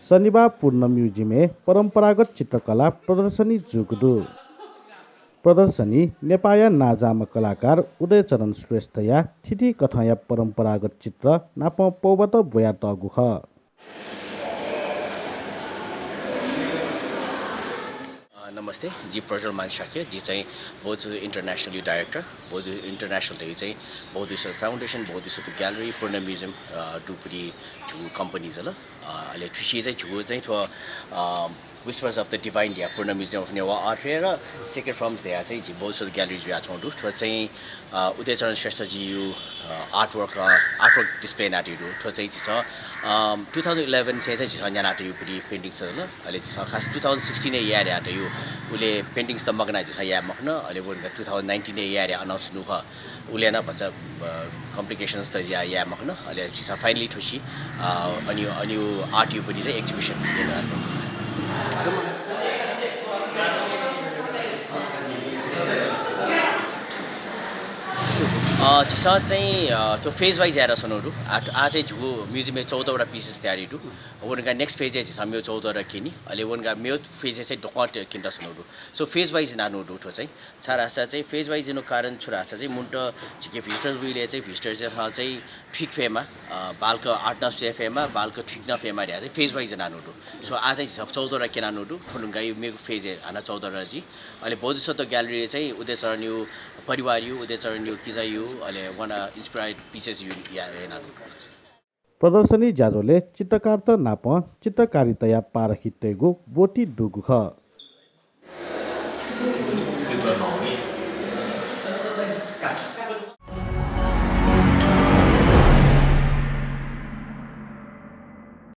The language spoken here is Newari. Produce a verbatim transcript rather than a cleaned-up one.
शनिबाः पूर्ण म्युजियमय् परम्परागत चित्रकला प्रदर्शनी जूगु दु। प्रदर्शनी नेपाःया नांजाःम्ह कलाकार उदयचरण श्रेष्ठया थीथी कथंया परम्परागत चित्र नापं पौबाट ब्वयातःगु खः। अ, नमस्ते, जि प्रज्वल मान शाक्य, जि चाहिँ बौद्ध सेतु इन्टरनेसनल डाइरेक्टर। बौद्ध सेतु इन्टरनेसनल धइगु चाहिँ बौद्ध सेतु फाउन्डेसन, बौद्ध सेतु ग्यालरी, पूर्ण म्युजियम, अ, दुगुपट्टि झीगु कम्पनी जुल। अ, अले थुसी चाहिँ झीगु चाहिँ थ्व, अ, Whispers of the Divine धया पूर्ण म्युजियम अफ नेवाः आर्ट र सेक्रेड फर्म्स धया चाहिँ झी बौद्ध सेतु ग्यालरी जुयाच्वंगु दु। थ्व चाहिँ, अ, उदयचरण श्रेष्ठजीया, अ, आर्टवर्क, अ, आर्टवर्क डिस्प्ले यानातयागु दु। थ्व चाहिँ झीसं, अ, टू थाउजन्ड इलेभेन से चाहिँ झीसं न्यानातयागु पेन्टिङ्स जुल। अले झीसं खास टू थाउजन्ड सिक्सटिन य् याये धयातयागु उले पेन्टिङ्स त मगानाः झीसं याये मखन। अले वंकाः टू थाउजन्ड नाइन्टिन य् याये धयाः अनाउन्स यानागु खः। उले नं भचा, अ, कम्प्लिकेसन्स त या, याये मखन। अले झीसं फाइनली थुसी, अ, अन, अन आर्टयागु चाहिँ एक्जिबिसन याना। अ, झीसं चाहिँ, अ, थ्व फेज वाइज यायेत स्वनागु दु। आः, आः चाहिँ झीगु म्युजियमय् चौधवटा पिसेस तयारी दु। वंकाः नेक्स्ट फेजय् झीसं मेगु चौधवटा क्यनी। अले वंकाः मेगु फेजय् चाहिँ दक्वं क्यनेत स्वनागु दु। So फेज वाइज यानातयागु दु थ्व चाहिँ। छाय् धाःसा चाहिँ फेज वाइज यानागु कारण छु धाःसा चाहिँ मुन्त झीके भिजिटर्स वइबलय् चाहिँ भिजिटर्सं चाहिँ थुइके फयेमा, अ, बांलाक आर्ट नं स्वये फयेमा, बांलाक थुइके नं फयेमा धया चाहिँ फेज वाइज यानातयागु दु। So आः चाहिँ झीसं चौधवटा क्यनातयागु दु। थ्व वंकाः मेगु फेजय् हानं चौधवटा जुइ। अले बौद्ध सेतु ग्यालरीय् चाहिँ उदयचरणयागु परिवारयागु, उदयचरणयागु किजायागु, अले वनाः इन्स्पायर्ड पिसेस यानातयागु दु। प्रदर्शनी ज्याझ्वलय् चित्रकारत नापं चित्रकारिताया पारखिततय्गु ब्वति दुगु खः।